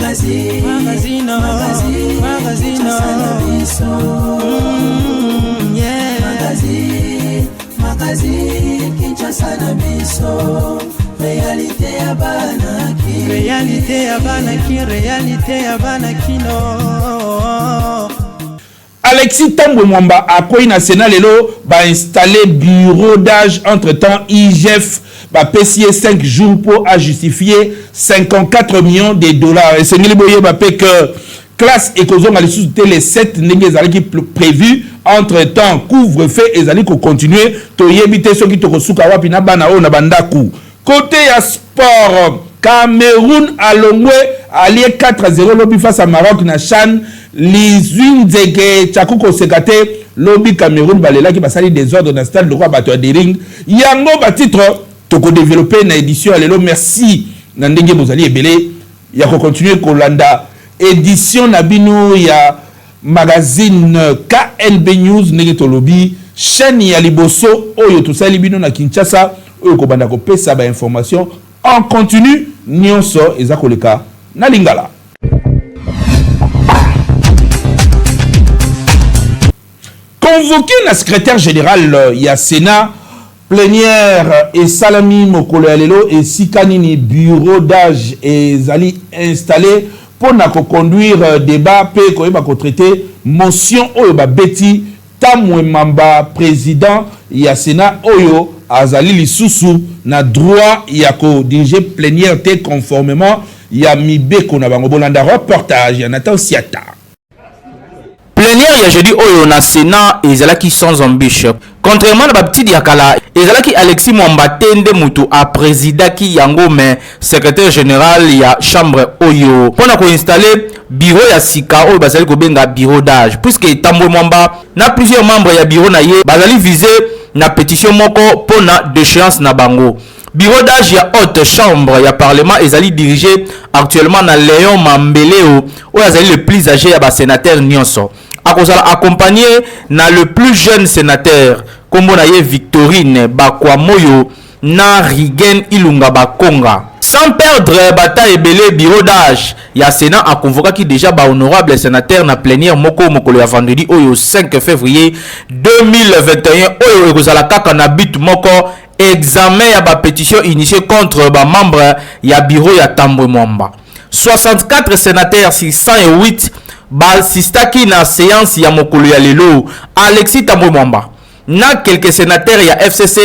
Magazine, magazine, magazine, magazine, yeah. Magazine, magazine, Kinshasa na biso. Réalité ya bana ki. Réalité ya bana ki, réalité ya bana kino. Alexis Tambwe Mwamba akwei na Sénat lelo, ba installer bureau d'âge. Entre-temps, IGF bapesi ye 5 jours mpo ajustifier 54 millions de dollars. Esengeli boyeba mpe que classe ekozonga lisusu te le 7 ndenge ezalaki prévu. Entre temps, couvre-feu ezali kocontinue. Toyebi te soki tokosuka wapi na bana oyo na bandako. Côté ya sport, Cameroun alongwe, alie 4-0 lobi face à Maroc na CHAN. Lizwi nzeke tyaku koseka te. Lobi Cameroun balelaki, basali désordre na stade lokola bato ya daring. Yango batitre tokodéveloppe na édition ya lelo. Merci na ndenge bozali ebele ya kocontinue kolanda édition na bino ya magazine KNB News. Ndenge tolobi, chaîne ya liboso oyo tosali bino na Kinshasa, oyo kobanda kopesa bainformation en continu nyonso eza koleka na lingala. Convoqué na secrétaire général ya Sénat, plénière esalami mokolo ya lelo. Esika nini bureau d'âge ezali installé mpo na koconduire débat mpe koyeba kotraite motion oyo babeti Tamwe Mamba, président ya Sénat oyo azali lisusu na droit ya kodirige plénière te conformément ya mibeko na bango. Bolanda reportage ya Nathan Siata. Plénière ya jeudi oyo na Sénat ezalaki sans embûche, contrairement na baptide ya kala. Ezalaki Alexis Mwamba te nde mutu aprésidaki yango, mais secrétaire général ya chambre oyo, mpona koinstalle bureau ya sika oyo bazali kobenga bureau d'âge, puisque Tambwe Mwamba na plusieurs membres ya bureau na ye bazali visé na pétition moko mpona déchéance na bango. Bureau d'âge ya haute chambre ya parlement ezali dirigé actuellement na Léon Mambeleo, oyo azali le plus âgé ya basénateur nyonso. Akozala accompagné na le plus jeune sénateur, nkombo na ye Victorine Bakwamoyo, na Rigen Ilunga Bakonga. Sans perdre bata ebele, bureau d'âge ya Sénat aconvokaki déjà bahonorable sénateur na plénière moko mokolo ya vendredi oyo 5 février 2021, oyo ekozala kaka na but moko: examen ya bapétition initiée contre bamembre ya bureau ya Tambwe Mwamba. 64 sénateurs sur 108 baasistaki na séance ya mokolo ya lelo. Alexis Tambwe Mwamba na quelques sénateurs ya FCC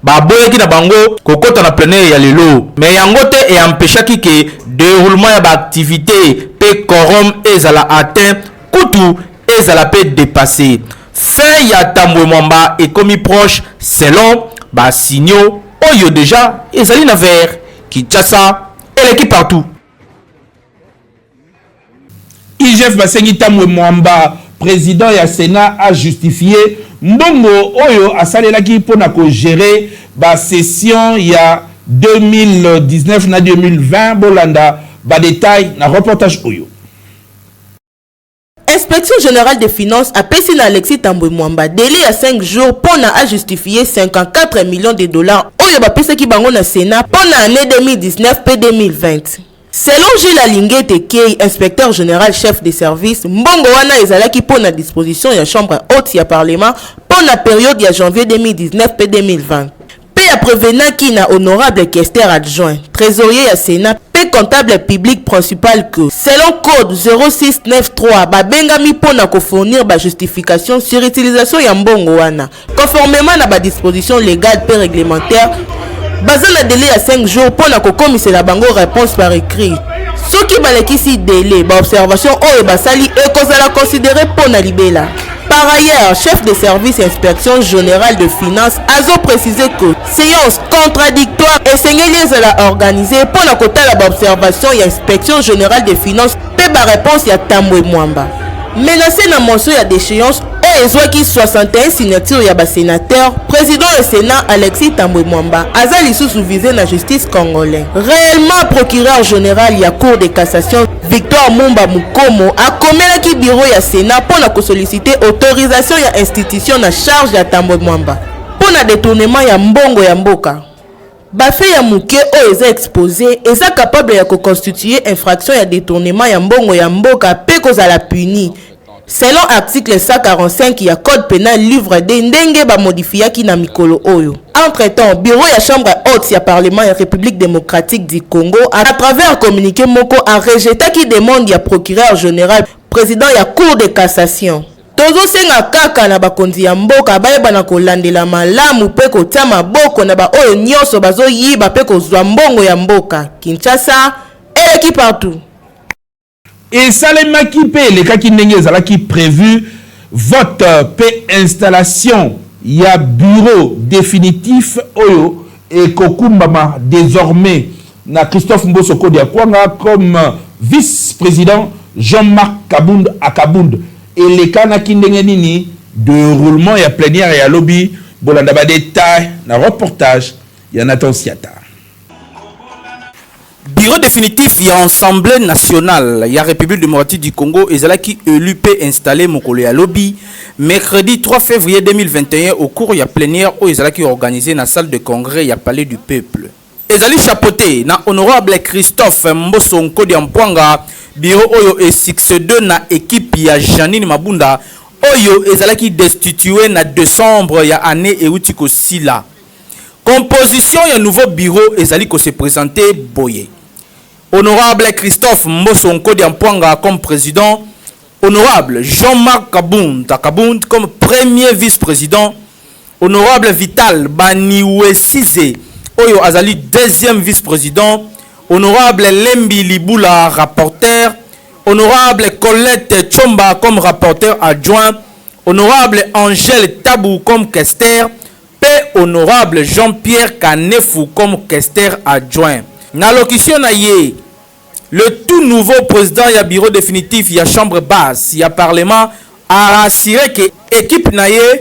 baboyaki na bango kokɔta na plénière ya lelo, mais yango te eempêchaki ke déroulement ya baactivité mpe quorum ezala atteint, kutu ezala mpe dépassé. Fin ya Tambwe Mwamba ekomi proche selon basignaux oyo déjà ezali na vert. Kinshasa eleki partout. IGF basengi Tambwe Mwamba, président ya Sénat, ajustifie mbongo oyo asalelaki mpona kogérer basession ya 2019 na 2020. Bolanda badetail na reportage oyo. Inspection générale des finances apesi na Alexis Tambwe Mwamba délai ya 5 jours mpo na ajustifie 54 millions de dollars oyo bapesaki bango na Sénat mpo na année 2019 mpe 2020. Selon Gilles Alingete Key, inspecteur général chef de service, mbongo wana ezalaki mpo na disposition ya chambre haute ya parlement mpo na période ya janvier 2019 mpe 2020, mpe aprevenaki na honorable questeur adjoint, trésorier ya Sénat mpe comptable public principal que selon code 0693, babengami mpo na kofournir bajustification sur utilisation ya mbongo wana conformément na badisposition légale mpe réglementaire. Baza na délai ya 5 jours mpo na kokomisela bango réponse par écrit. Soki balekisi délai, baobservation oyo basali ekozala considéré mpo na libela. Par ailleurs, chef de service inspection générale de finances azo préciser que séance contradictoire esengeli ezala organisé mpo na kotala baobservation ya inspection générale des finances mpe baréponse ya Tambwe Mwamba. Menacé na motion ya déchéance oyo ezwaki 61 signature ya basénateur, président ya Sénat Alexis Tambwe Mwamba aza lisusu visé na justice congolais. Réellement, procureur général ya Cour de cassation Victoire Mumba Mukomo akomelaki bureau ya Sénat mpo na kosollicite autorisation ya institution na charge ya Tambwe Mwamba mpo na détournement ya mbongo ya mboka. Ba faits ya muke oyo eza expose eza capable ya ko constituer infraction ya detournement ya mbongo ya mboka pe kozala puni selon article 145 ya code penal livre ii ndenge ba modifiaki na mikolo oyo. Entre temps, bureau ya chambre haute ya parlement ya Republique democratique du Congo à travers communique moko a rejetaki demande ya procureur general president ya cour de cassation. Tozosenga kaka na bakonzi ya mboka bayeba na kolandela malamu mpe kotia maboko na ba oyo nionso bazoyiba mpe kozua mbongo ya mboka. Kinshasa, eleki partout. Esalemaki mpe elekaki ndenge ezalaki prevu, vote mpe installation ya bureau definitif oyo ekokumbama desormais na Christophe Mboso Kodia Kwanga comme vice-president, Jean-Marc Kabund a Kabund. Elekanaki ndenge nini deroulement ya plenière ya lobi? Bolanda ba details na reportage ya Nathan Siata. Bureau definitif ya Assemblee nationale ya Republique democratique du Congo ezalaki elu mpe installe mokolo ya lobi, mercredi 3 fevrier 2021 au cours ya plenière oyo ezalaki organiser na salle de congrès ya Palais du peuple. Ezali chapeaute na Honorable Christophe Mboso Nkodia Mpuanga, bureau oyo e succeder na equipe ya Jeanine Mabunda oyo ezalaki destituer na decembre ya annee ewuti kosila. Composition ya nouveau bureau ezali ko se presenter boye, Honorable Christophe Mboso Nkodia Mpuanga comme president, Honorable Jean-Marc Kabund a Kabund comme premier vice-president, Honorable Vital Baniwesize oyo azali deuxième vice-president, Honorable Lembi Libula rapporteur, Honorable Colette Tshomba comme rapporteur adjoint, Honorable Angèle Tabu comme questeur mpe Honorable Jean-Pierre Kanefu comme questeur adjoint. Na allocution na ye, le tout nouveau president ya bureau definitif ya chambre basse ya parlement a rassurer que equipe na ye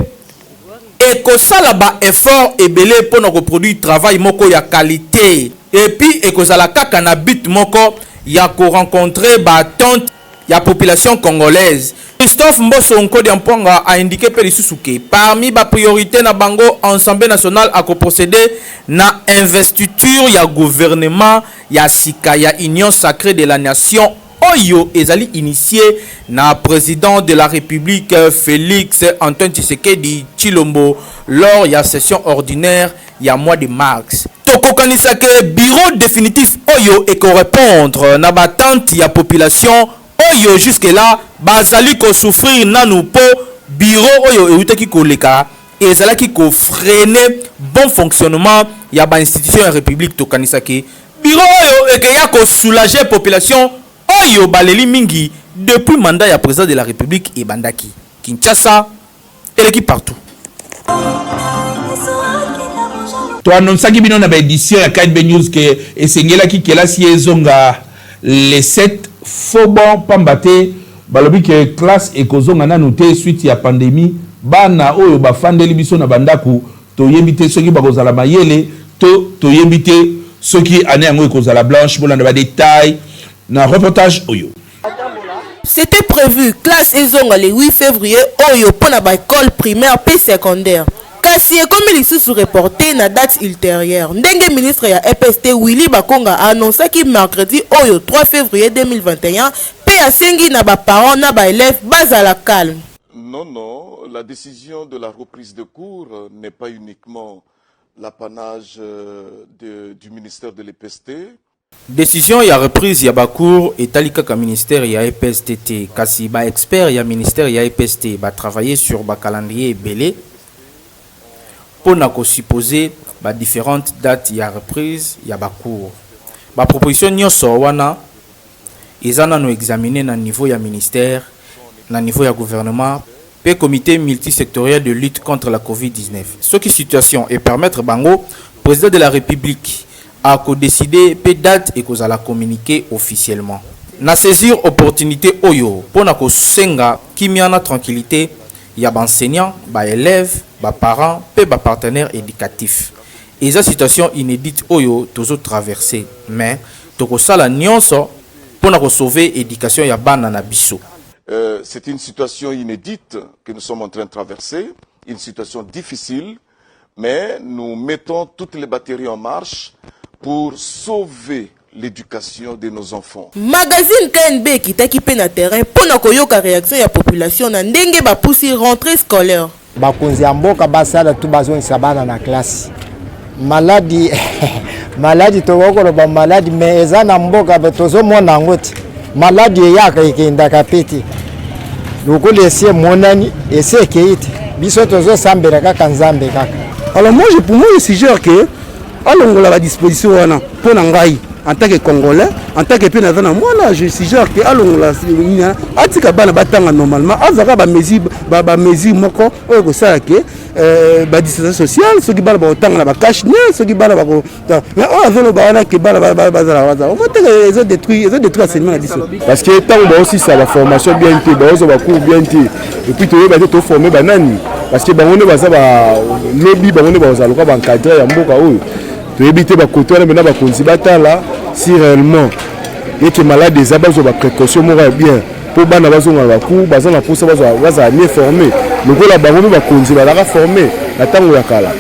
ekosala ba efforts ebele mpo na ko produire travail moko ya qualite et puis ekozala kaka na but moko ya ko rencontrer ba attentes ya population congolaise. Christophe Mboso Nkodia Mpuanga a indiquer mpe lisusu que parmi ba priorites na bango, Ensemblee nationale ako proceder na investiture ya gouvernement ya sika ya Union sacree de la nation oyo ezali initier na president de la Republique Felix Antoine Tshisekedi Tshilombo lors ya session ordinaire ya mois de mars. Tokokanisa que bureau definitif oyo eko repondre na ba attentes ya population oyo jusque là bazali ko souffrir nanu mpo bureau oyo ewutaki koleka ezalaki ko freiner bon fonctionnement ya ba institutions ya Republique. Tokanisa que bureau oyo ekeya ko soulager population oyo baleli mingi depuis mandat ya president de la Republique ebandaki. Kinshasa, eleki partout. To annoncaki bino na ba edition ya KNB News que esengelaki kelasi ezonga le 7 faux bon pamba te balobi que classe ekozonga nanu te suite ya pandemie bana oyo bafandeli biso na bandako toyebi te soki bakozala mayele to toyebi te soki annee yango ekozala blanche. Bolanda ba details na reportage oyo. C'etait prevu classe ezonga le 8 fevrier oyo mpo na ba ecoles primaires mpe secondaires. Kasi ekomi lisusu reporter na date ulterieure, ndenge ministre ya EPST Willy Bakonga a annoncaki mercredi oyo 3 fevrier 2021 mpe asengi na ba parents na ba elèves bazala calmes. Non, non, la décision de la reprise de cours n'est pas uniquement l'apanage du ministère de l'EPST. Decision ya reprise ya ba cours etali kaka ministère ya EPST te, kasi ba experts ya ministère ya EPST ba travailler sur ba calendriers ebele mpo na ko supposer ba differentes dates ya reprise ya ba cours. Ba propositions nionso wana eza nanu examiner na niveau ya ministère, na niveau ya gouvernement mpe comite multisectoriel de lutte contre la Covid 19. Soki situation e permettre bango, President de la Republique ako decider mpe date ekozala communiquer officiellement. Na saisir opportunite oyo mpo na kosenga kimia na tranquillite ya ba enseignants, ba elèves, ba parents mpe ba partenaires educatifs. Eza situation inedite oyo tozo traverser mais tokosala nionso mpo na ko sauver education ya bana na biso. C'est une situation inédite que nous sommes en train de traverser, une situation difficile. Mais nous mettons toutes les batteries en marche pour sauver l'éducation de nos enfants. Magazine KNB ekitaki mpe na terrain mpo na koyoka reaction ya population na ndenge bapusi rentree scolaire. Bakonzi ya mboka basala tu bazongisa bana na classe. Maladi maladi tokoki koloba maladi me eza na mboka tozomona yango te. Maladi eyaka ekendaka pe te. Lokola esi emonani esi ekei te. Biso tozosambela kaka Nzambe kaka. Alors moi, je, pour moi, je suggère que alongola ba disposition wana mpo na ngai en tant que congolais en tant que mpe naza na mwana je suggère que alongola nini atika bana batanga normalement azalaka bamesure bamesure moko oyo ekosala ke euh, badistanciation sociale soki bana bakotanga na bacache ne soki bana bako mais oyo azoloba wana ke bana bazala bazala omoteka ezo détruire ezo détruire enseignement na biso parce que ntango baosisa baformation bien te baozwa bacours bien te epuis toyeba te toforme banani parce que bango nde baza lobi bango nde bakozala lokola baencadre ya mboka oyo toyebi te bakote wana mpena bakonzi batala si réellement eke malade eza bazwa baprécaution moko ya bien mpo bana bazonga na bacour baza na mposa bazala mieux forme lokola bango mpe bakonzi bazalaka forme na ntango ya kala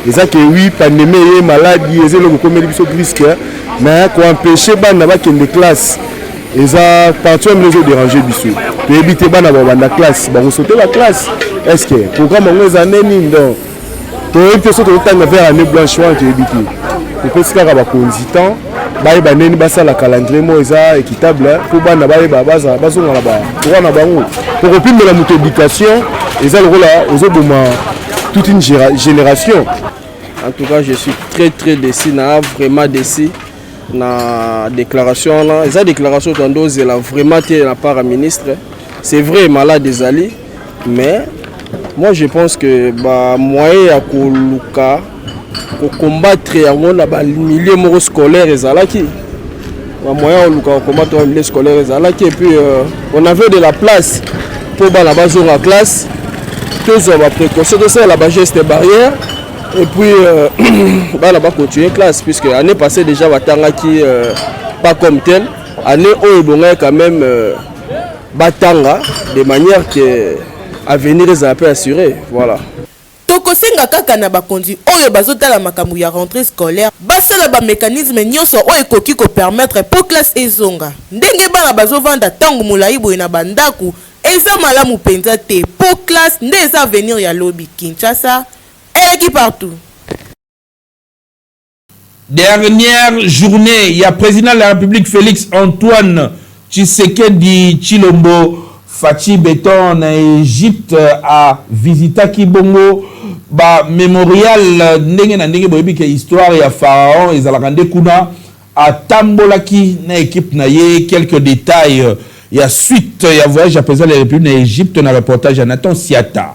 eza ke wi pandemie eye maladi eza eloko ekomeli biso risque mais koempêche bana bakende classe eza parti wana ezo déranger biso toyebi te bana babanda classe bakosote ba classe est ce que programme yango eza nde nini donc toyebi te soki tozotanga vers année blanche wana toyebi te topesi kaka bakonzi temps bayeba ndeni basala calendrier moko eza équitable mpo bana bayeba bazonga na badroit na bango mpo kopimela moto éducation eza lokola ozoboma toute une génération. En tout cas, je suis très très déçu, na vraiment déçu na déclaration wana. Eza déclaration tondo ozela vraiment te na part ya ministre. C'est vrai malade ezali, mais moi je pense que ba moyen ya koluka kocombattre yango na ba milieu moko scolaire ezalaki ba moyen ya koluka kocombattre ba milieu scolaire ezalaki et puis euh, on avait de la place mpo bana bazonga classe tozwa ba précaution tosalela ba geste barrière et puis euh, bana bacontinue classe puisque année passée déjà batangaki euh, pas comme tel année oyo ebongaki quand même euh, batanga de manière que avenir ezala mpe assuré voilà. Tokosenga kaka na bakonzi oyo bazotala makambo ya rentree scolaire basala ba mecanismes nionso oyo ekoki ko permettre po classe ezonga. Ndenge bana bazovanda tango molayi boye na ba ndaku eza malamu penza te po classe nde eza avenir ya lobi. Kinshasa eleki partout. Dernière journée ya president de la Republique Felix Antoine Tshisekedi Tshilombo Fatshi Beton na Egypte a visitaki bongo ba memorial ndenge na ndenge boyebi ke histoire ya pharaon ezalaka nde kuna atambolaki na equipe na ye quelques details ya suite ya voyage ya president de la Republique na Egypte na reportage ya Nathan Siata.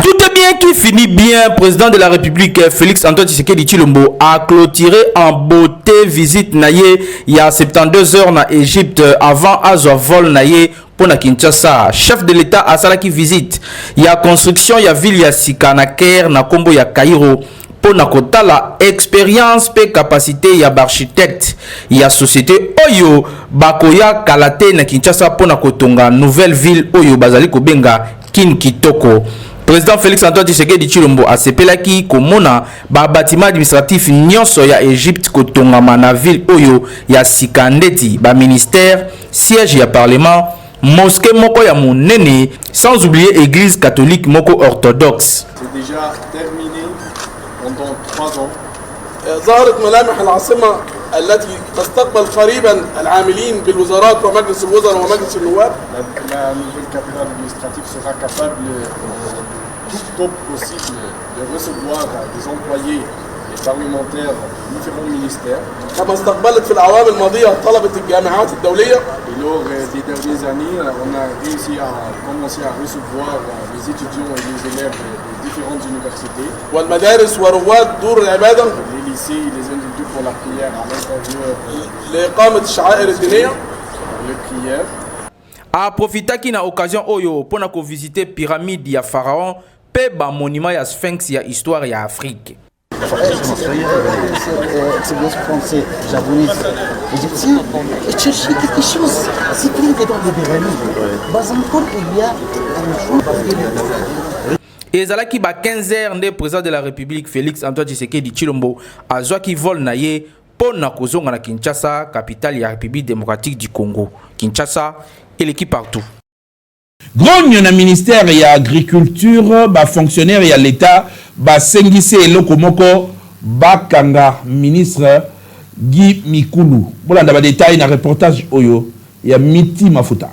Tout est bien qui finit bien. Président de la République Félix Antoine Tshisekedi Tshilombo a clôturé en beauté visite na ye il y a 72 heures na Égypte avant azwa vol na ye mpo na Kinshasa. Chef de l'État asalaki visite ya construction ya ville ya sika na Caire na kombo ya Cairo mpo na kotala experience mpe capacité ya baarchitecte ya société oyo bakoya kala te na Kinshasa mpo na kotonga nouvelle ville oyo bazali kobenga Kin Kitoko. Président Félix Antoine Tshisekedi Tshilombo asepelaki komona ba bâtiment administratif nyonso ya Egypte kotongama na ville oyo ya sika ndeti ba ministères, siège ya parlement, mosquée moko ya monene sans oublier église catholique moko orthodoxe. C'est déjà terminé pendant 3 ans. ظهرت ملامح العاصمة التي تستقبل قريبا العاملين بالوزارات ومجلس الوزراء ومجلس النواب. La nouvelle capitale administrative sera capable tout tôt possible de recevoir des employés et parlementaires de différents ministères. كما استقبلت في الأعوام الماضية طلبة الجامعات الدولية. Et lors des dernières années, on a réussi à commencer à recevoir les étudiants et les élèves de différentes universités. والمدارس ورواد دور العبادة. Les lycées et les individus pour la prière à l'intérieur. لإقامة الشعائر الدينية. Les prières. Aprofitaki na occasion oyo mpo na ko visiter pyramide ya pharaon mpe ba monuments ya sphinx ya histoire ya Afrique. Ezalaki ba 15 heures nde president de la Republique Felix Antoine Tshisekedi Tshilombo azwaki vol na ye mpo na kozonga na Kinshasa, capitale ya Republique democratique du Congo. Kinshasa eleki partout. Grogne na ministère ya agriculture, ba fonctionnaires ya l'Etat basengisi eloko moko bakanga ministre Guy Mikulu. Bolanda ba details na reportage oyo ya Miti Mafuta.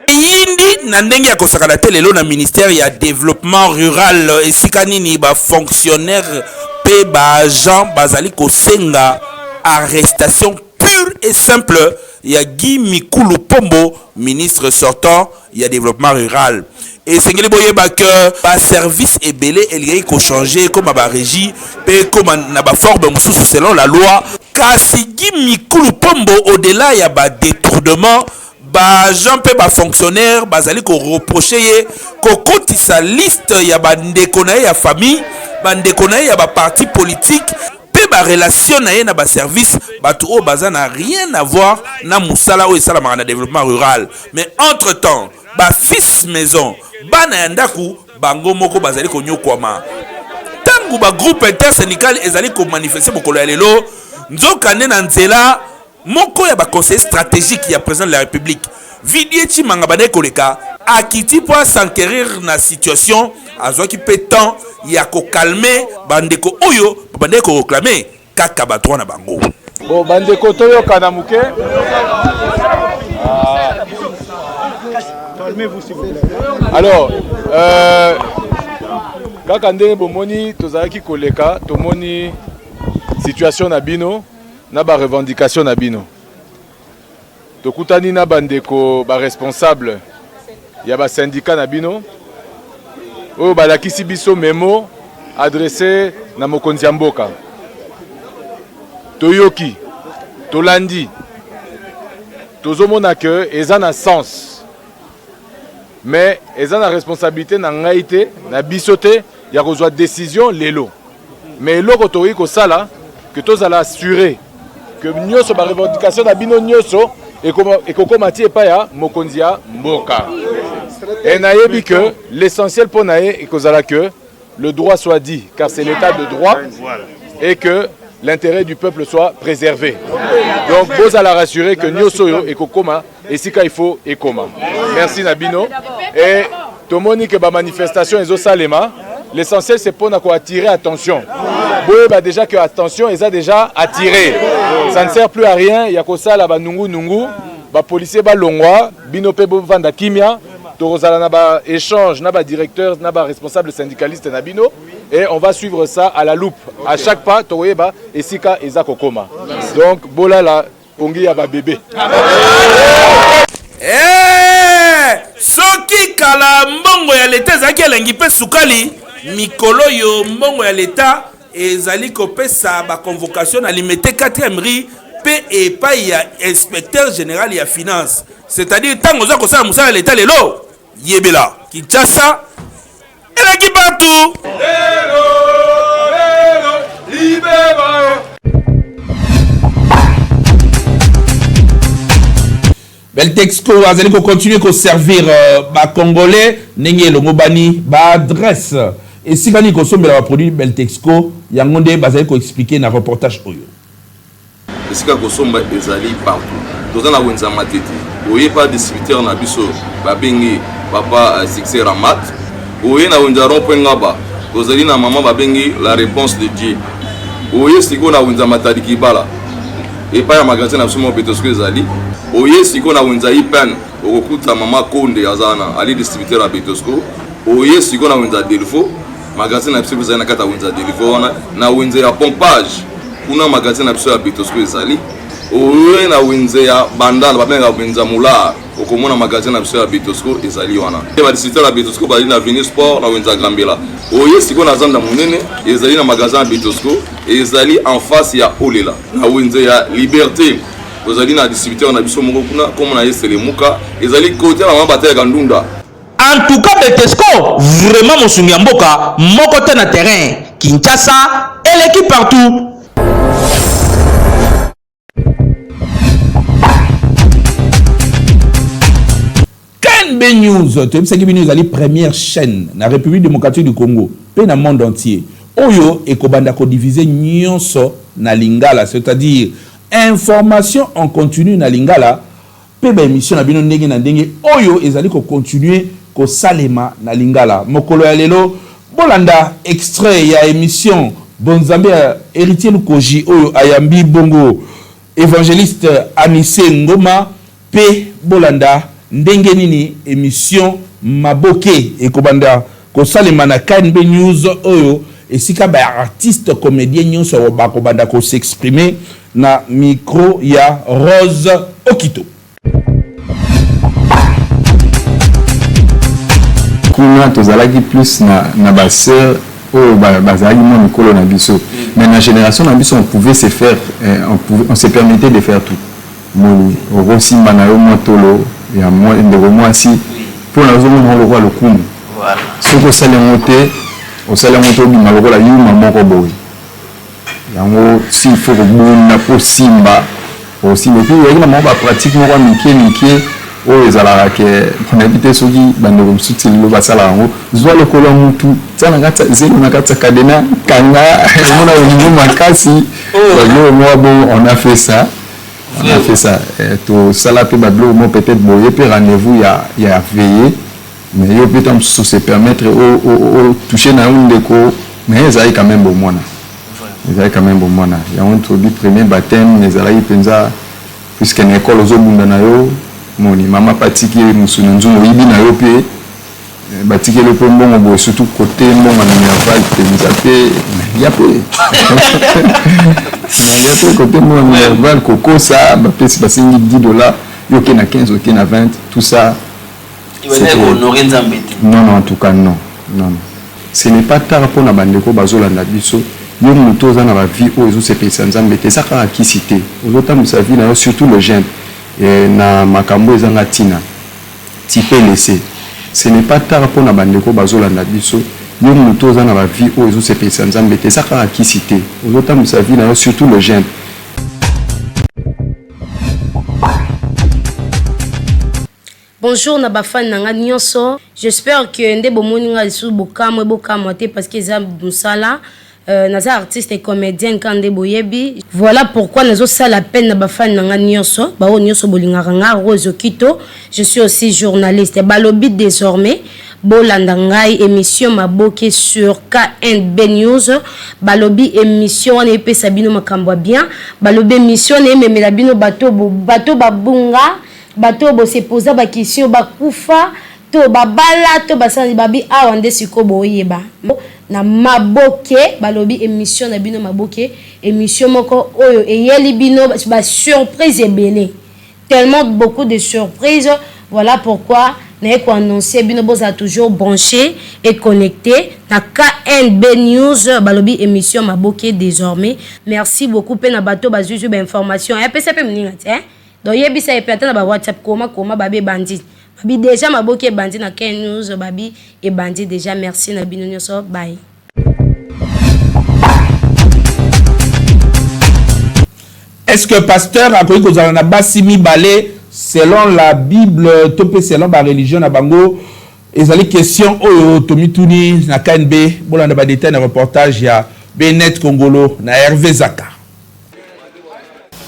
Eyindi na ndenge ya kosakana te lelo na ministère ya developpement rural esika nini ba fonctionnaires pe ba agents bazali kosenga arrestation pure et simple ya Guy Mikulu Pombo, ministre sortant ya developpement rural. Esengeli boyeba que ba services ebele elingaki ko changer ekoma ba regie pe ekoma na ba forme mosusu selon la loi. Kasi Guy Mikulu Pombo au delà ya ba detournements, ba agents pe ba fonctionnaires bazali ko reprocher ye kokotisa liste ya ba ndeko na ye ya famille, ba ndeko na ye ya ba partis politiques pe ba relations na ye na ba services, batu oyo baza na rien à voir na musala oyo esalamaka na developpement rural. Mais entre temps ba fils maison, bana ya ndaku bango moko bazali konyokwama. Tango ba groupes intersyndical ezali ko manifester mokolo ya lelo, nzoka nde na nzela moko ya ba conseillers strategiques ya president de la Republique, Vidiye Tshimanga abandaki koleka, akiti mpo a s'enquerir na situation, azwaki mpe temps ya ko calmer ba ndeko oyo babandaki ko reclamer kaka ba droits na bango. Bon, bandeko toyokana moke. Alors, euh, kaka ndenge bomoni tozalaki koleka, tomoni situation na bino na ba revendication na bino. Tokutani na bandeko ba responsable ya ba syndicat na bino oyo balakisi biso memo adresse na mokonzi ya mboka. Toyoki, tolandi, tozomona que eza na sens mais eza na responsabilité na ngai te na biso te ya kozwa decision lelo. Mais eloko tokoki kosala que tozala assuré que nyoso ba revendication na bino nyoso ekokoma ti epai ya mokonzi ya mboka. Et nayebi que l'essentiel mpo na ye ekozala que le droit soit dit car c'est l'état de droit et que l'intérêt du peuple soit préservé. Donc bozala rassuré que nyoso oyo ekokoma esika il faut ekoma. Merci na bino et tomoni que ba manifestation ezosalema. L'essentiel c'est pona ko attirer attention. Boyeba déjà que attention eza déjà attirée. Ça ne sert plus à rien ya kosala ba nungu nungu, ba policiers balongwa, bino pe bovanda kimia. Tokozala na ba échange na ba directeurs na ba responsables syndicalistes na bino et on va suivre ça à la loupe. À chaque pas tokoyeba esika eza kokoma. Donc bolala Pongi ya ba bebe. Eh! Soki kala mbongo ya leta ezalaki elengi mpe sukali, mikolo oyo mbongo ya leta ezali kopesa ba convocation na Limete 4e rue mpe epai ya inspecteur general ya finance. C'est-à-dire ntango oza kosala mosala ya leta lelo, yebela Kinshasa eleki partout. Lelo, lelo, libeba. Beltexco azali ko continuer ko servir euh, ba congolais ndenge elongobani ba adresse esika nini kosombela ba produits Beltexco yango nde bazali ko expliquer na reportage oyo. Esika kosomba ezali partout. Toza na wenze ya Matete. Oye pa distributeur na biso babengi papa euh, Succès Ramat. Oye na wenze ya rond-point Ngaba. Tozali na maman babengi la réponse de Dieu. Oye sikoyo na wenze ya Matadi Kibala. Epai ya magasin na biso moko Betosco ezali. Oye sikoyo na wenze ya IPN okokuta mama Konde aza wana ali distributeur ya Betosco. Oye sikoyo na wenze ya Delvaux Magasin na biso ezali na kati ya wenze ya Delivo wana, na wenze ya pompage kuna magasin na biso ya Betosco ezali. Oye na wenze ya Bandal babengaka wenze ya Moulard, okomona magasin na biso ya Betosco ezali wana. Ba distributeur ya Betosco bazali na Avenue Sport na wenze ya Gambela. Oye sikoyo na zanda monene ezali na magasin ya Betosco ezali en face ya Olela na wenze ya Liberté. Tozali na distributeur na biso moko kuna komona ye Selemuka ezali kote ya mama bateyaka ndunda. En tout cas Betesco vraiment mosungi ya mboka moko te na terrain Kinshasa eleki partout. KNB News toyebisaki bino ezali première chaîne na République démocratique du Congo mpe na monde entier oyo ekobanda kodiviser nyonso na lingala, c'est-à-dire information en continu na lingala mpe ba emission na bino ndenge na ndenge oyo ezali ko continuer kosalema na lingala. Mokolo ya lelo bolanda extrait ya emission Bonzambe ya Heritier Lukoji oyo ayambi bongo Evangeliste Anise Ngoma mpe bolanda ndenge nini emission Maboke ekobanda kosalema na KNB News oyo esika ba artistes comediens nyonso bakobanda ko s'exprimer na micro ya Rose Okito. Kuna tozalaki plus na, na ba sœurs oyo bazalaki mwa mikolo na biso, mais na generation na biso on pouvait se faire, eh, on, pouvait, on se permettait de faire tout. Moni okosimba na yo mwa tolo ya mwa ndeko mwasi mpo nazomona yango lokola lokumu. Soki osali yango te, osali yango te, obima lokola yuma moko boye. Yango s'il faut kobunda mpo osimba, osimba. Et puis ezalaki na bango ba pratique moko ya mike mike oyo ezalaka ke nayebi te soki bandeko mosusu ti lelo basalaka yango. Zwa lokolo ya mutu tia na kati ya zelo na kati ya cadena kanga omona bolingo makasi. Ba biloko moko bongo on a fait ça. On a fait ça. Tosala mpe ba biloko moko peut-être boye mpe rendez-vous ya ya veillée. Mais yo pe tango mosusu se permettre o toucher na yo ndeko mais ezalaki quand même bomwana. Ezalaki quand même bomwana. Yango tolobi premier baptême ezalaki penza puisque na ecole ozo bunda na yo moni mama pe atiki ye mosuni na nzungu oyibi na yo pe batikeli yo pe mbongo boye surtout cote mbongo ya minerval penza pe nalia pe nalia pe cote mbongo ya minerval kokosa bapesi basengi 10 dollars yo oke na 15 oke na 20 tout ça. Non non en tout cas non non non ce n'est pas tard pona ba ndeko bazo landa biso yo mutu oza na ba vie oyo ezo sepelisa nzambe te eza kaka kisi te ozo tambwisa vie na yo surtout le jeune na makambo ezanga tina tu peux laisser ce n'est pas tard pona ba ndeko bazo landa biso yo mutu oza na ba vie oyo ezo sepelisa nzambe te eza kaka kisi te ozo tambwisa vie na yo surtout le jeune. Bonjour na ba fan na nga nionso. J'espère que nde bomoni nga lisusu bokamwe bokamwa te parce que eza musala. Euh, naza artiste et comedienne kaka nde boyebi. Voilà pourquoi nazo sala peine na ba fan na nga nionso, ba oyo nionso bolingaka nga Rose Okito. Je suis aussi journaliste. Balobi désormais bolanda ngai émission Maboke sur KNB News. Balobi émission wana epesa bino makambo ya bien. Balobi émission wana ememela bino bato bato babunga. Bato oyo bo se posa ba question ba kufa to ba bala to basala babi awa nde sikoyo boyeba na maboke balobi emission na bino maboke emission moko oyo eyeli bino ba surprise ebele tellement beaucoup de surprise voilà pourquoi naye ko annoncer bino bozala toujours branché et connecté na KNB News balobi emission maboke désormais merci beaucoup pe na bato bazui ba information apesa pe moninga te hein Donc yebisa ye pe ata na ba WhatsApp koma koma babi ebandi babi dejà maboki ebandi na ken news babi ebandi dejà merci na bino nioso bye. Est-ce que pasteur akoki kozala na basi mibale selon la bible to pe selon ba religion na bango? Ezali question oyo tomituni na KNB. Bolanda ba details na reportage ya Bnet Kongolo na Herve Zaka.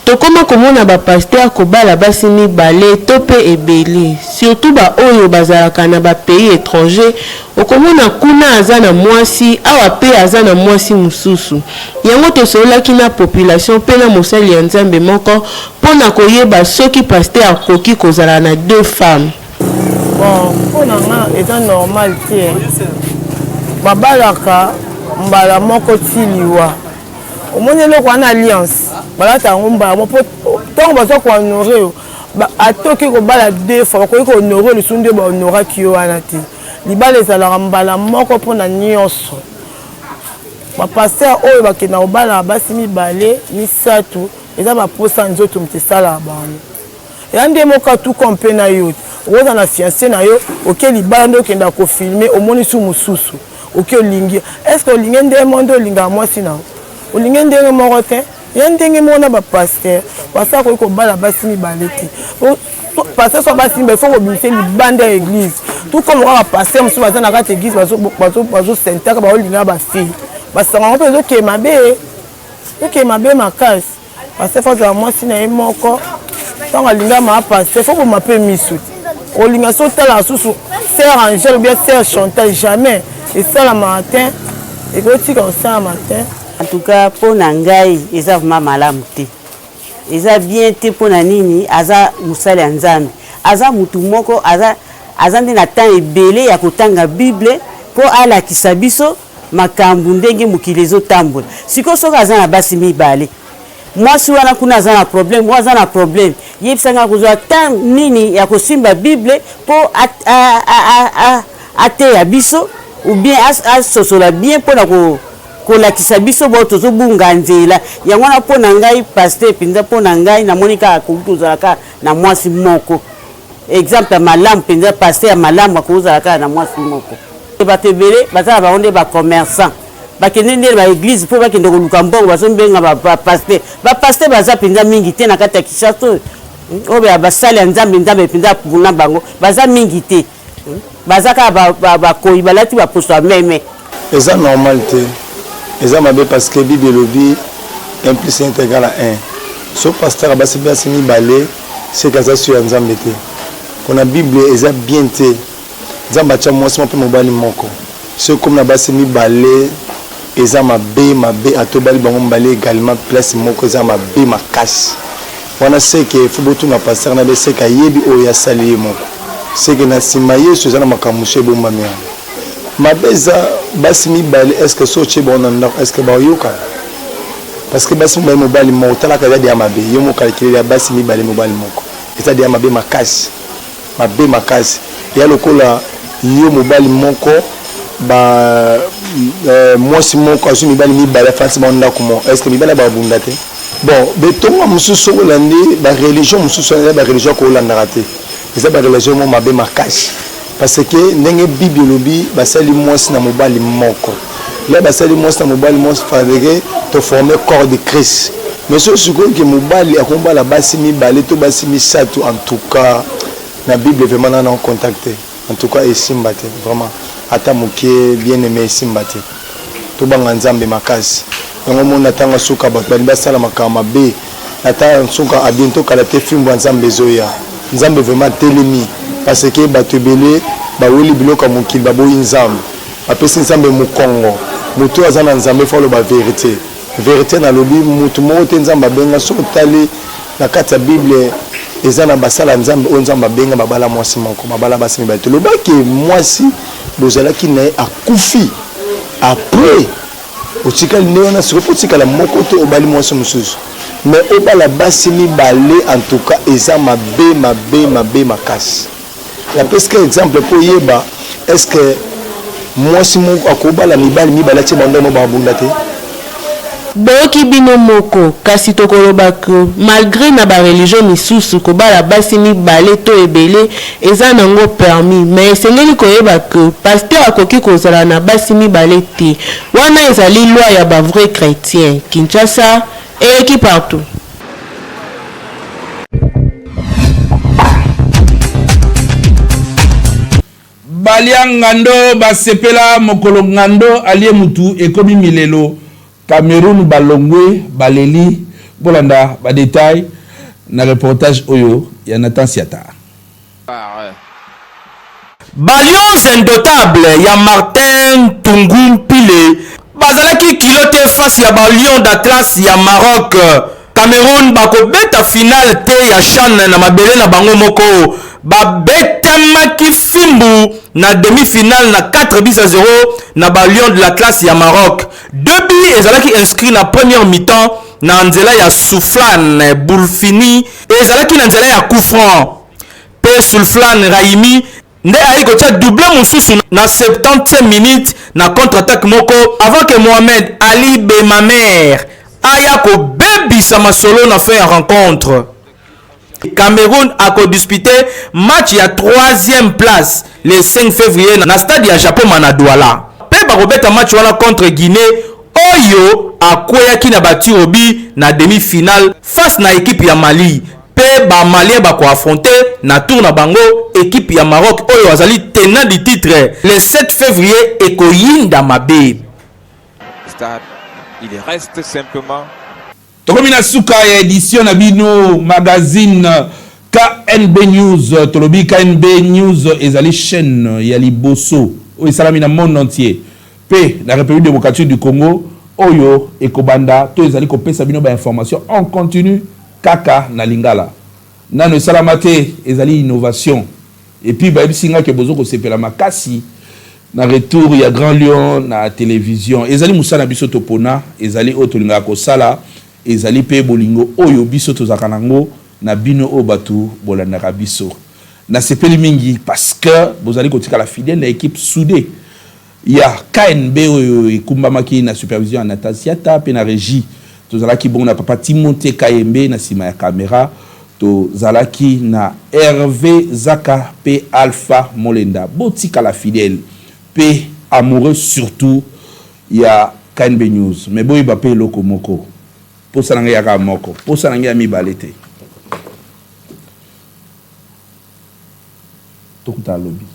Tokoma komona ba pasteurs kobala basi mibale to pe ebele surtout ba oyo bazalaka na ba pays etrangers okomona kuna aza na mwasi awa pe aza na mwasi mususu yango tosololaki na population pe na mosali ya Nzambe moko pona koyeba soki pasteur akoki kozala na deux femmes. Bon mpo na nga eza normal te babalaka mbala moko ti liwa. Omoni eloko wana alliance balata yango mbala moko po ntango baza ko honore yo ata okoki kobala deux fois bakoki ko honore lisusu nde ba honoraki yo wana te. Libala ezalaka mbala moko mpo na nyonso. Ba pasteur oyo bakenda kobala basi mibale misato eza ba posa ya nzoto moto esalaka bango. Eza nde moko tout comme pe na yo okozala na fiance na yo oke libala nde okenda ko filme omoni su mosusu. Oki olingi est ce que olingi ndenge moko nde olingaka mwasi na yo? Olingi ndenge moko te. Ya ndenge moko na bapasteur, pasteur akoki kobala basi mibale te. Pasteur so basi mibale, faut kobimisa libanda ya église. Tout comme kaka pasteur mosusu baza na kati ya église bazosentaka baolinga bafille, basanga yango mpe ezokee mabe, ezokee mabe makasi. Pasteur faut azala mwasi na ye moko. Ntango alinga maa pasteur, faut boma mpe miso te olinga so otalaka susu sœur Angèle ou bien sœur Chantal, jamais esalamaka te, ekotika kosalama te. En tout cas mpo na ngai eza vraiment malamu te, eza bien te. Mpo na nini? Aza mosali ya Nzambe, aza mutu moko aza nde na temps ebele ya kotanga Bible mpo alakisa biso makambo ndenge mokili ezotambola sikoyo. Soki aza na basi mibale, mwasi wana kuna aza na problème, oyo aza na problème, yebisanga kozwa temps nini ya kosimba Bible mpo ateya biso ou bien asosola bien mpona kolakisa biso bao tozobunga nzela yango wana. Mpo na ngai, pasteur mpenza, mpo na ngai namoni kaka akoki kozala kaka na mwasi moko. Exemple ya malamu mpenza, pasteur ya malamu akozala kaka na mwasi moko. Bato ebele baza na bango nde bacommerçant, bakende nde baéglise mpo bakende koluka mbongo, bazombenga bapasteur. Bapasteur baza mpenza mingi te na kati ya Kinshasa oyo. Oyo ya basali ya Nzambe, Nzambe mpenza apuna bango, baza mingi te, baza kaka bakoyi balati baposo ya meme. Eza normal te, eza mabe, parce que Bible elobi 1 plus 1 est égal à 1. So pasteur abasi basi mibale, seke aza so ya Nzambe te, mpona Bible eza bien te. Nzambe atya mwasi moko mpe mobali moko. So ekomi na basi mibale, eza mabe mabe. Ata obali bango mibale également place moko, eza mabe makasi wana. Seke faut botuna pasteur na be, seke ayebi oyo asali ye moko, seke na nsima Yesu eza na makambo mosusu ebombami yango mabe. Eza basi mibale, est-ce so otie bango na ndako, est-ce bayokana? Parce que basi mibale mobali moko, talaka, eza deya mabe. Yo moko calculer ya basi mibale mobali moko, eza deya mabe makasi, mabe makasi. Eya lokola yo mobali moko ba mwasi moko azwi mibali mibale, afandisi bango ndako moko, est ce que mibali babunda te? Bon, betonga mosusu, soki olandi bareligion mosusu, eza bareligion akolandaka te, eza bareligion moko mabe makasi, parce que ndenge Bible elobi, basali mwasi na mobali moko. La basali mwasi na mobali moko, faudrait toforme corps de Christ. Mais soki sikoyo ke mobali akomobala basi mibale to basi misato, en tout cas na Bible vraiment na na contact te. En tout cas esimba te vraiment, ata moke, bien aimé, esimba te. Tobanga Nzambe makasi. Yango mona ntango suka, bato balingi basala makambo mabe na ntango suka. A bientôt, kala te, fimbo ya Nzambe ezoya. Nzambe vraiment telemi, parce que bato ebele baweli biloko ya mokili, baboyi Nzambe, bapesi Nzambe mokongo. Moto oyo aza na Nzambe faut aloba vérité, vérité. Nalobi motu moko te Nzambe abenga. Soki otali na kati ya Bible, eza na basala Nzambe oyo Nzambe abenga, babala mwasi moko, babala basi mibale. Tolobaki mwasi bozalaki na ye akufi, après otikali nde wana. Sikoyo mpo otikala moko te, obali mwasi mosusu, mais obala basi mibale, en tout cas eza mabe, mabe, mabe makasi. Napesika exemple mpo oyeba, est ce que mwasi moko akobala mibali mibale, atie bando mo babunda te? Boyoki bino moko, kasi tokoloba que malgre na ba religion misusu kobala basi mibale to ebele eza nango permis, mais esengeli koyeba que pasteur akoki kozala na basi mibale te. Wana ezali loi ya ba vrai chretien. Kinshasa eleki partout. Balia ngando basepela mokolo ngando alie mutu ekomi milelo. Cameroun balongwe baleli. Bolanda badetail na reportage oyo ya Nathan Siata. Ba Lions indotables ya Martin Tungu Mpile bazalaki kilo te face ya ba Lions d'Atlas ya Maroc. Cameroun bakobeta finale te ya CHAN na mabele na bango moko. Babetamaki fimbu na demi-finale na 4 buts à 0 na ba Lions de l'Atlas ya Maroc. Deux buts ezalaki inscrit na première mi-temps na nzela ya Souflane Boulfini, ezalaki na nzela ya coup franc, mpe Sulflan Raimi nde ayaki kotia double mosusu na 70e minute na contre-attaque moko, avant que Mohamed Ali Bemamer aya kobebisa masolo na fin ya rencontre. Cameroun akodispute match ya 3e place le 5 février na stade ya Japon na Douala, mpe bakobeta match wana contre Guinée. oyo akweyaki na ba tirs au but na demi-finale face na equipe ya Mali mpe ba Maliens bako affronter na tour na bango equipe ya Maroc oyo azali tenant du titre le 7 fevrier ekoyinda mabe. Stade, il reste simplement Tokomi na suka ya edition na bino magazine KNB News. Tolobi KNB News ezali chaîne ya liboso oyo esalami na monde entier pe na République démocratique du Congo oyo ekobanda to ezali kopesa bino ba information en continu kaka na lingala. Nano esalama te, ezali innovation. Et puis bayebisi nga ke bozo kosepela makasi na retour ya Grand Lion na television. Ezali mosala na biso topona, ezali oyo tolingaka kosala, ezali pe bolingo oyo biso tozalaka na yango na bino oyo batu bolandaka biso. Nasepeli mingi parce que bozali kotikala fidèle na equipe soudee ya KNB oyo ekumbamaki na supervision ya Nathan Siata pe na regie tozalaki bongo na papa Timothee Kayembe na sima ya camera tozalaki na Herve Zaka pe Alpha Molenda. Botikala fidèle pe amoureux surtout ya KNB News mais boyeba pe eloko moko posa na ngai ya kaka moko posa na ngai ya mibale te tokutana lobi.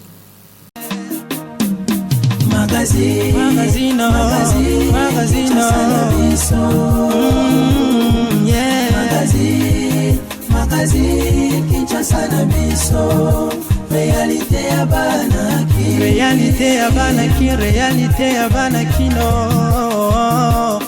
Magazine, magazine, magazine, magazine, yeah. Magazine, magazine, Kinshasa na biso. Réalité ya bana ki. Réalité ya bana ki, réalité ya bana kino.